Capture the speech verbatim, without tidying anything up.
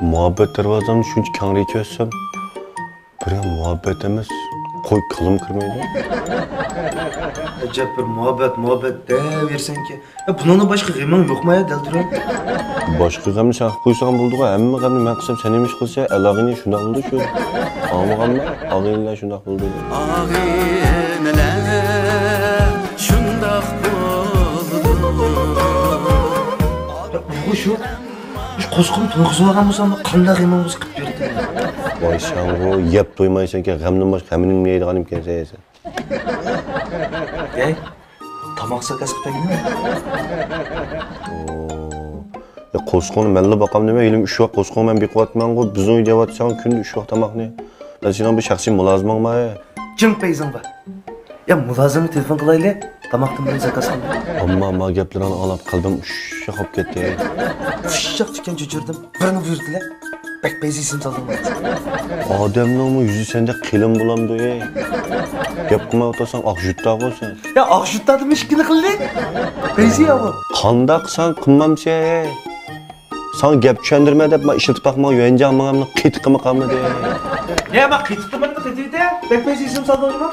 مۇھەببەت دەرۋازامنى شۇنچە كەڭرى ئېچىۋەتسەم، بىرەر مۇھەببەت ئەمەس، قوي كالىمۇ كىرمەيدۇ. ئەجەب بىر مۇھەببەت، مۇھەببەت دەۋېرىسەنكى. يا، بۇنىڭدىن باشقا غېمىڭ يوقما يا، دەلتۈرۈن؟ باشقا غەمنى سەن قىلىپ قويساڭ بولىدىغۇ، ھەممە غەمنى مەن قىلسام سەن نېمە ئىش قىلىسەن؟ ئەل ئاغىنى شۇنداق بولدى شۇ. ئاڭلىغانما؟ ئاغىنىلەر شۇنداق بولدى. ئاغىنىلەر شۇنداق بولدى. يا، بۇ شۇ. شۇ قوسىقىنى تويغۇزۇۋالغان بولسام، قانداق غېمىڭ بولسا قىلىپ بېرىدۇ. ۋاي، سەنغۇ يەپ تويمايسەنكەن، غەمدىن باشقا ھەممىنى يەيدىغان ئىكەنسەن. ھەي، تاماق زاكاز قىلىپ بەرگىنىمۇ؟ ئو. يا، قوسىقىڭنى مەنلا باقام دېمە، ھېلىمۇ ئۈچ ۋاق قوسىقىڭ مەن بېقىۋاتىمەنغۇ، بىزنىڭ ئۆيدە يەۋاتىسەن كۈندە ئۈچ ۋاق تاماقنى. مەن سېنىڭ بىر شەخسىي مۇلازىمىڭما؟ جىڭ پەيزىڭ بار. يا، مۇلازىمغا تېلېفون قىلايلى، تاماقتىن بىرنى زاكاز قىلدى. ئەمما ما گەپلىرىڭنى ئاڭلاپ قەلبىم ئۇششاق بولۇپ كەتتى. ئۇششاق تىكەن چۆچۈردۈم. بىرنى بۇيرۇتىلە. بەك پەيزى ئىسىم سالدىڭ. ئادەمنىڭمۇ يۈزى سەندەك قېلىن بولامدۇ، ئەي؟ گەپ قىلماي ئولتۇرساڭ ئاق جۈتتاغۇ سەن. يا، ئاق جۈتتا دېمە ئىككىنى قىلدى. پەيزى يا بۇ. قانداق سەن قىلمامسەن، ئەي؟ ساڭا گەپ چۈشەندۈرمە دەپ، ما ئىشلىتىپ باقمىغان يۈەنجاڭ ماڭامنىڭ قېتىقىمۇ قالمىدى. يا، ما قېتىقتا مانا قېتىۋېتە. بەك پەيزى ئىسىم سالدىڭ جۇما.